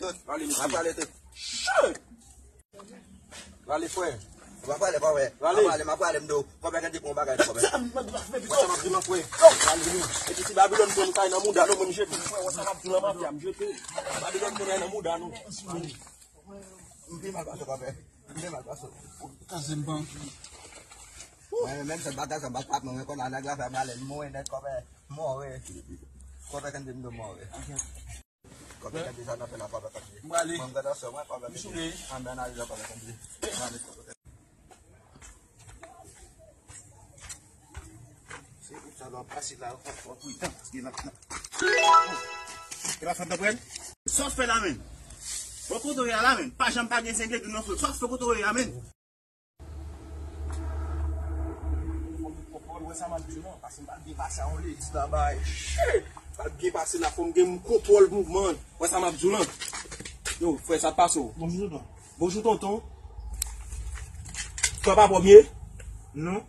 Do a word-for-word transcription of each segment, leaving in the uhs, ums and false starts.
tout. Rale, mesye. M ap rale tout. Shit! Rale, frè. M ap rale, pa wè. Rale. M ap rale, m ap rale, m do. Kòmè, gade pou yon bagay, kòmè. Sa m ap di la, frè. Wè, sa m ap di la, frè. Rale, vini. Epi si Babilòn pran kay nan mouda nou, mwen, m jete. Frè, wè, sa m ap di la, mafya, m jete. Babilòn pran kay nan mouda nou. M pi mal pase w, kòmè. M pi mal pase w. Kaze m ban. Mwen menm, se bagay sa, m pa t ap, mwen, konn a nèg la fè m ale, m mouri nèt, kòmè. Mòre. Kòmè, kan di m do mòre. Kòmè, kan di sa nan fè la, kòmè, kan di. M prale. Mwen, m gade sou mwen, kòmè, kan di. M sou le. An, ben, analize, kòmè, kan di. Analize, kòmè. Se pou sa, lò, pase la, fò, fò, pridan, paske la, la. E pa fè dapre l? Sa w fè la, menm? Bon, kote w ye a la, menm? Pa janm pa gen zengle tou nan fè. Sa w fè kote w ye a, menm? Fò m gen kontwòl, wè sa m ap di w lan, paske m pral byen pase a yon ledi la bay. Shit! M pral byen pase la, fò m gen kontwòl mouvman. Wè sa m ap di w lan. Yo, frè, sa t pase w? Bonjou, tonton. Bonjou, tonton. Frè, pa pwòp ye? Non.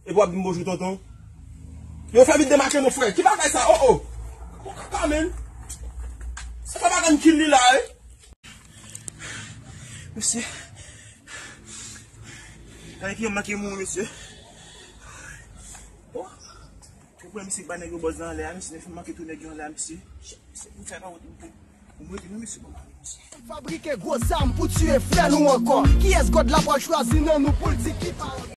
Epi w ap di m bonjou, tonton. Yo, fè vit demake nou, frè. Ki bagay sa? Oh, oh. Bon, kaka, menm. Se pa bagay m kill li la, wi. Mesye. Gade ki yon manke mouri, mesye. Oh. Ou pran misye ba nèg yo bòz nan anlè a, mesye, nèg yo manke tou nèg yo anlè a, mesye. Mesye, pou fè pa wont, pou, pou mwen, non, mesye, bon, mesye. Fabrike gwo zam pou tiye frè nou ankò. Kiyès God la pral chwazi nan nou pou l di ki pa